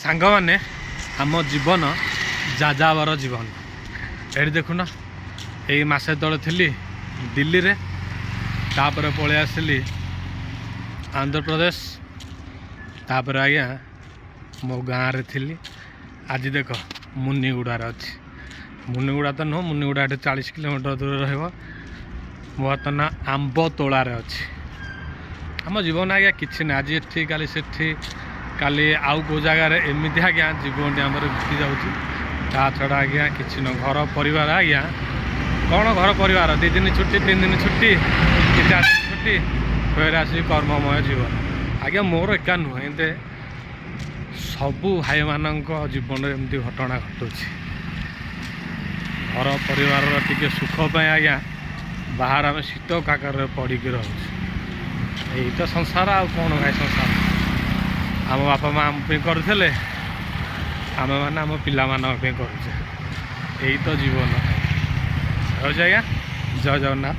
ସାଙ୍ଗମାନେ, ଆମ ଜୀବନ ଯାଯାବର ଜୀବନ। ଏଠି ଦେଖୁନ, ଏଇ ମାସେ ତଳେ ଥିଲି ଦିଲ୍ଲୀରେ, ତାପରେ ପଳେଇ ଆସିଲି ଆନ୍ଧ୍ରପ୍ରଦେଶ, ତାପରେ ଆଜ୍ଞା ମୋ ଗାଁରେ ଥିଲି। ଆଜି ଦେଖ, ମୁନିଗୁଡ଼ାରେ ଅଛି। ମୁନିଗୁଡ଼ା ତ ନୁହଁ, ମୁନିଗୁଡ଼ା ଏଠି 40 କିଲୋମିଟର ଦୂର ରହିବ। ମୁଁ ବର୍ତ୍ତମାନ ଆମ୍ବ ତୋଳାରେ ଅଛି। ଆମ ଜୀବନ ଆଜ୍ଞା କିଛି ନାହିଁ। ଆଜି ଏଠି, କାଲି ସେଠି, କାଲି ଆଉ କେଉଁ ଜାଗାରେ, ଏମିତି ଆଜ୍ଞା ଜୀବନଟି ଆମର ବିତି ଯାଉଛି। ତା ଛଡ଼ା ଆଜ୍ଞା କିଛି ନୁହଁ। ଘର ପରିବାର ଆଜ୍ଞା କ'ଣ? ଘର ପରିବାର 2 ଦିନ ଛୁଟି, 3 ଦିନ ଛୁଟି କି 4 ଦିନ ଛୁଟି, ଫେର ଆସିକି କର୍ମମୟ ଜୀବନ। ଆଜ୍ଞା ମୋର ଏକା ନୁହେଁ, ଏମିତି ସବୁ ଭାଇମାନଙ୍କ ଜୀବନରେ ଏମିତି ଘଟଣା ଘଟୁଛି। ଘର ପରିବାରର ଟିକେ ସୁଖ ପାଇଁ ଆଜ୍ଞା ବାହାରେ ଆମେ ଶୀତ କାକରରେ ପଡ଼ିକି ରହୁଛୁ। ଏଇ ତ ସଂସାର, ଆଉ କ'ଣ ଭାଇ ସଂସାର? ଆମ ବାପା ମା ଆମ ପାଇଁ କରୁଥିଲେ, ଆମେମାନେ ଆମ ପିଲାମାନଙ୍କ ପାଇଁ କରୁଛେ। ଏଇ ତ ଜୀବନ। ରହୁଛି ଆଜ୍ଞା, ଜୟ ଜଗନ୍ନାଥ।